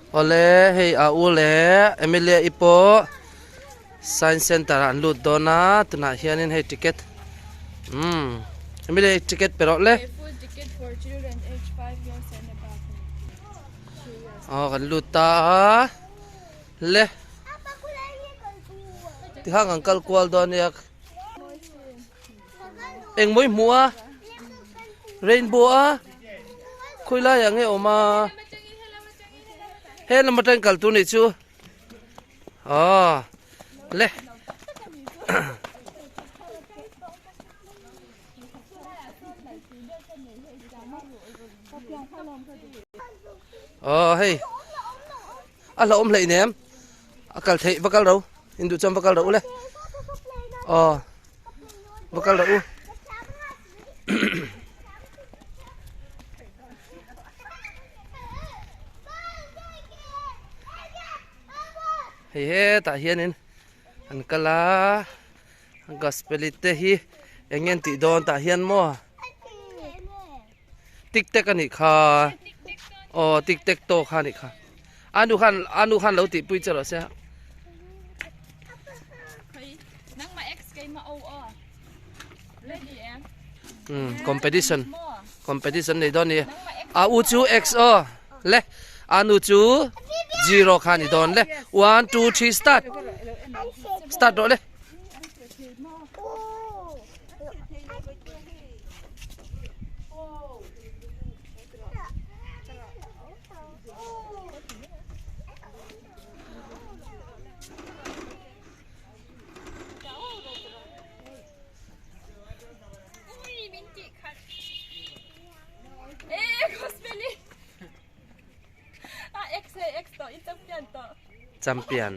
Awle hei a u leh Emilia i pawh science center ah an lut dawn a tunah hianin hei ticket umm Emilia i ticket pe rawh le aw kan lut ta a le tikhan kan kal kual dawn nia. Engmaw i hmuh a rainbow a khawi laiah nge awm a he lam atangin kal tur nih chu aw le aw hei a hlauhawm hleinem a kal theih va kal ro in duh chuan va kal ro le aw va kal ro u hei hetah hianin an kal a gospel te hi eng nge an tih dawn tah hian maw Tik tek a nih kha aw tik tek tawk kha a nih kha a nu khan a nu khan lo tih pui che rawh se um competition competition nei dawn ni a u chu x aw le a nu chu zero kha ni dawn le 1 2 3 start start rawh le Champion.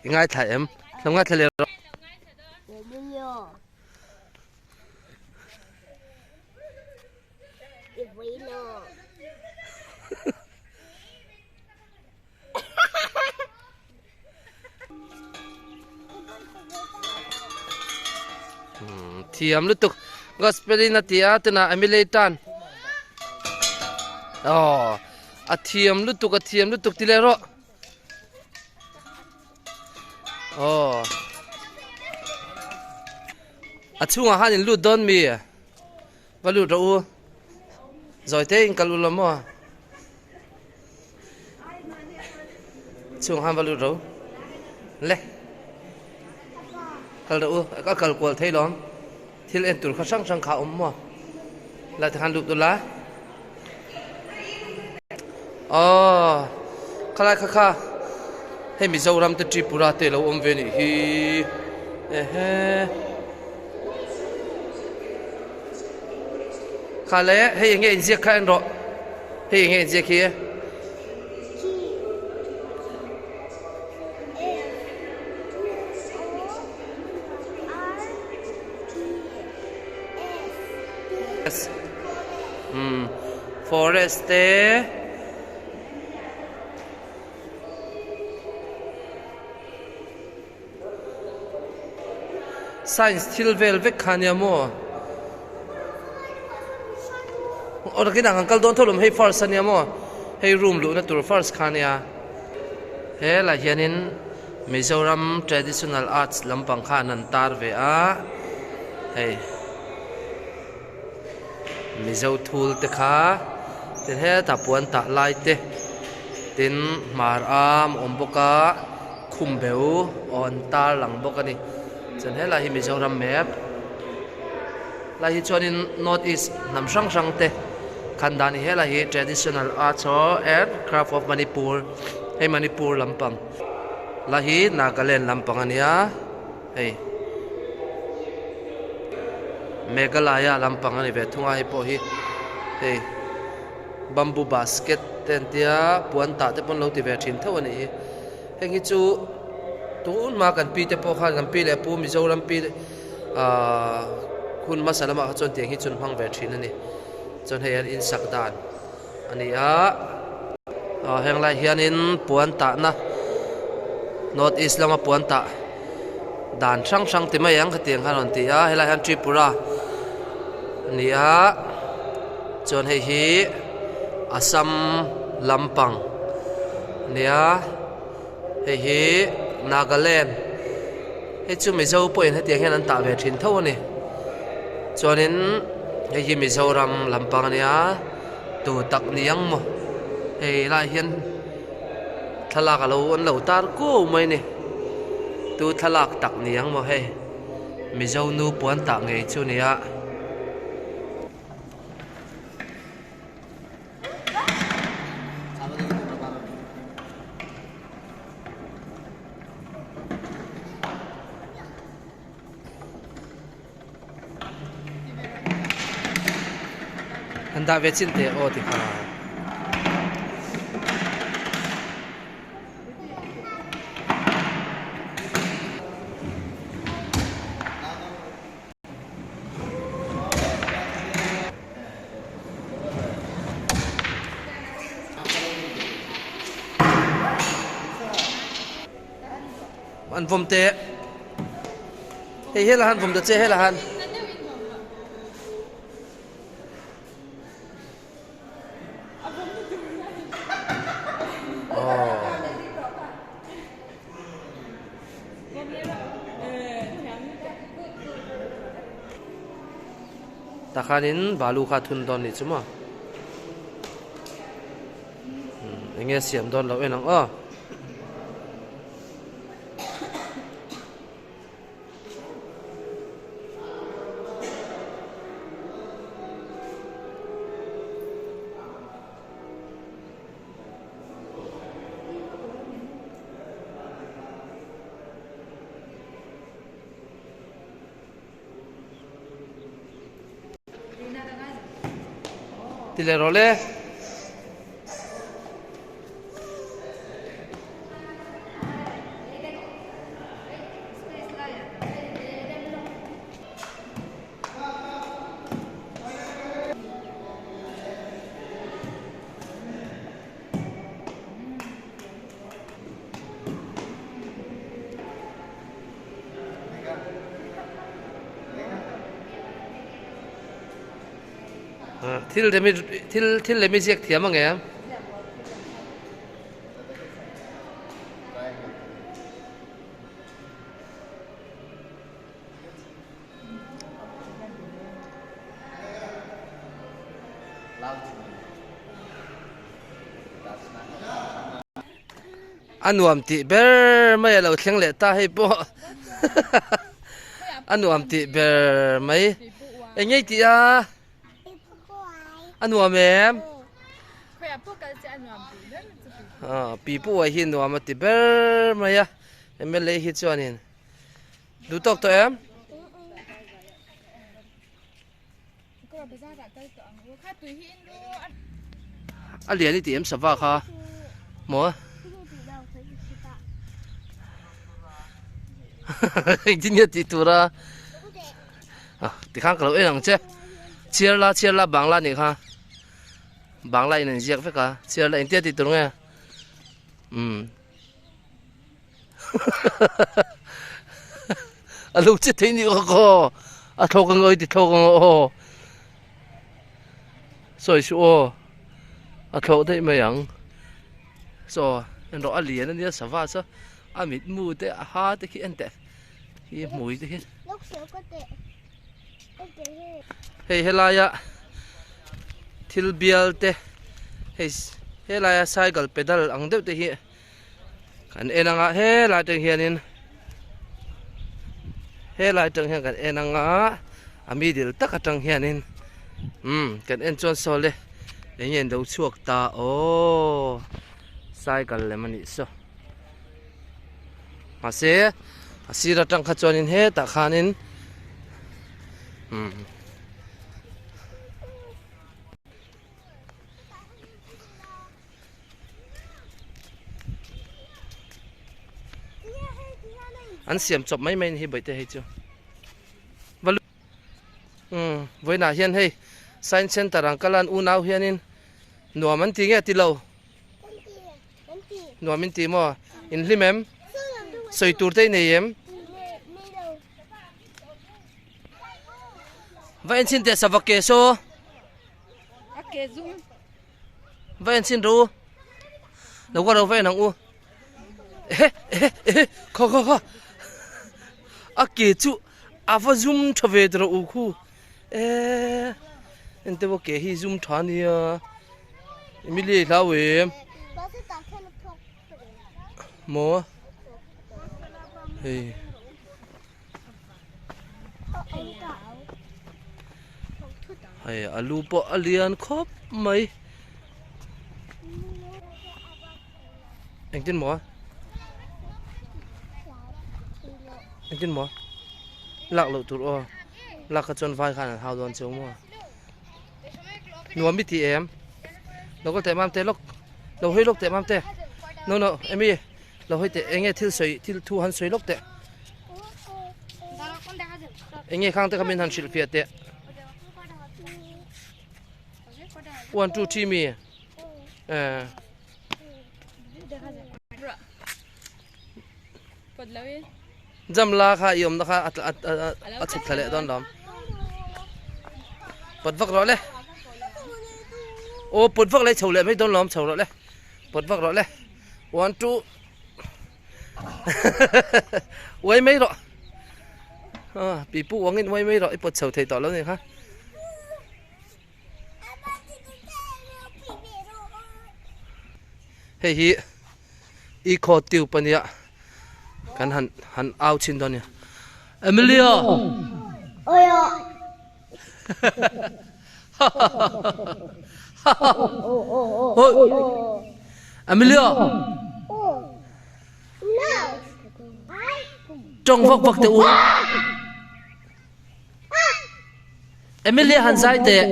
I ngaithla em? Lo ngaithla leh rawh. Thiam lutuk gospel in a ti a tunah Emily tan aw a thiam lutuk a thiam lutuk ti leh rawh aw a chhungah khan in lut dawn mi va lut rawh u zawi te in kal u la maw chhungah khan va lut rawh u le kal rawh u a kal kual thei lawm thil en tur kha hrang hrang kha a awm maw la tikhan lut ula aw khalai kha kha hei Mizoram te Tripura te lo awm ve nih hi ehe kha le hei enge inziak kha en rawh hei enge inziak hi. Umm forest te science thil vel vek kha ania maw aw nakinah kan kal dawn tho lawm hei first ania maw hei room luhna tur first kha ania helaiah hianin. Mizoram traditional arts lampang khan an tar ve a hei Mizo thul te kha tin hetah puan tah lai te tin hmar am a awm bawk a khum beu aw an tar lang bawk a ni chuan helai hi Mizoram map lai hi chuanin north east hnam hrang hrang te khan dan hi helai hi traditional arts aw and craft of Manipur hei Manipur lampang. La hi Nagaland lampang a nia hei Meghalaya lampang a ni ve thung a hei pawh hi hei bamboo basket te an tia puan tah te pawh an lo ti ve thin tho a nih hi heng hi chu. Tun hma kan pi te pawh khan kan pi leh pu Mizoram pi ahh hun hmasa lamah kha chuan tiang hi chu an hmang ve thin a ni. Chuan hei an insak dan a ni a, aw heng lai hianin puan tahna North East lama puan tah dan hrang hrang ti mai ang khatiang khan a rawn ti a, helaiah hian Tripura a ni a, chuan hei hi Assam lampang a ni a. Hei hi Nagaland hei chu Mizo pawhin hetiang hian an tah ve thin tho a ni chuanin hei hi Mizoram lampang a nia tu tak ni ang maw hei lai hian thlalak alo an lo tar kuau mai a ni tu thlalak tak ni ang maw hei Mizo nu puan tah ngei chu a ni a. Han dah ve chin teh aw ti kha. An vawm teh. Hei hela han vawm ta che hela han. Tah khanin balu kha a thun dawn nih chu maw eng nge a siam dawn loh en ang aw. Ti leh rawh le. Thil lem i thil thil lem i ziak thiam ang em? A nuam tih ber mai a lo thleng leh ta hei pawh a nuam tih ber mai eng ngei tih a a nuam em pi pu uai hi nuam a ti ber mai a mla hi chuanin duh tawk tawh em. A lian i tih em sava kha maw engtin nge tih tura tikhan ka lo en ang che chhiar la chhiar la bangla nih kha bangla in an ziak vek a chhiar la engtia tih tur nge umm. A lo che thei ni kha khaw a thlawk ang aw i ti thlawk ang aw sawi suh aw a thlawh daih mai ang saw en rawh a lian ania sava chu a mitmu te a ha te khi en teh khi hmui te khi hei helaia thil bial te hei helaia cycle pedal ang deuh te hi. Kan en anga helai atang hianin helai atang hian kan en anga a middle tak atang hianin umm kan en chuan saw le eng nge an lo chhuak ta aww cycle lem a nih saw mahse a sir atang kha chuanin hetah khanin umm. An siam chawp mai mai a ni hi bawihte hei chu. Va lu umm vawiinah hian hei science center ang kal a an unau hianin nuam an ti nge ti lo? Nuam in ti maw? In hlim em? Sawi tur te i nei em? Va en chhin teh sava ke saw. A ke zum. Va en chhin rawh u. Lo ka ro va en ang u. Ehe ehe ehe khaw khaw khaw. A ke chu a va zum tha ve tawh u khu. Eee ente pawh ke hi zum tha ania. Emilia i hlau em? Maw? Hei. Hei a lu pawh a lian khawp mai. Engtin maw? Engtin maw? Lak loh tur aw. Lak kha chuan vai khan an hau dawn cheu maw? Nuam i ti em? Lo kal teh mam te lawk. Lo hawi lawk teh mam te. No no Amy lo hawi teh enge thil sawi thil thu han sawi lawk teh. Enge khang te kha min han hrilh fiah teh. One two three mi. Eh. Jam la kha i awmna kha a chhuk thla leh dawn lawm. Pawt vak rawh le. Aw pawt vak leh chho leh mai dawn lawm chho rawh le. Pawt vak rawh le. One two. Uai mai rawh. Pipu uangin uai mai rawh i pawt chho thei tawh lo ni kha. Hei hi eco tube ania kan han han au chhin dawn nia Emilio Emilio tawng vak vak teh u. Emilia han zai teh.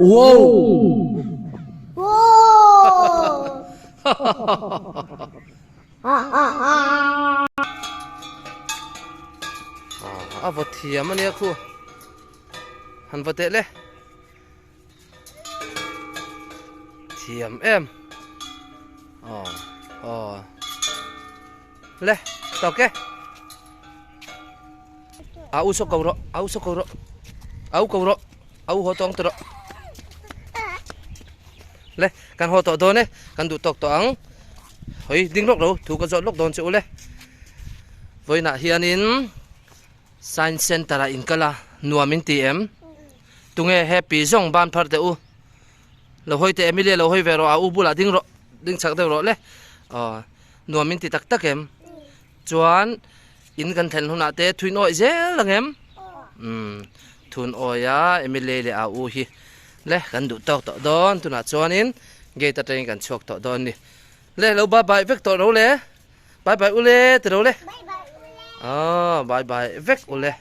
Wow! A va thiam ania khu. Han va teh le. Thiam em. Aw aw. Le tawk e. A u saw ko rawh a u saw ko rawh. A u ko rawh a u haw tawng tawh rawh. Le kan haw tawh dawn e kan duh tawk tawh ang. Hoi ding lawk lo thu ka zawt lawk dawn che u le. Vawiinah hianin. Science Centre ah in kal a, nuam in ti em? Tunge happy zawng ban phar teh u. Lo hawi teh Emilia lo hawi ve rawh a u bulah ding rawh, ding chak deuh rawh le. Aw, nuam in ti tak tak em? Chuan in kan thlen hunah te thuin awih zel ang em? Umm, thun awih a Emilia leh a u hi le kan duh tawk tawh dawn tunah chuanin gate atangin kan chhuak tawh dawn a ni. Le lo bye bye vek tawh ro le. Bye bye ule ti ro le. Bye bye ule. Bye bye vek ule.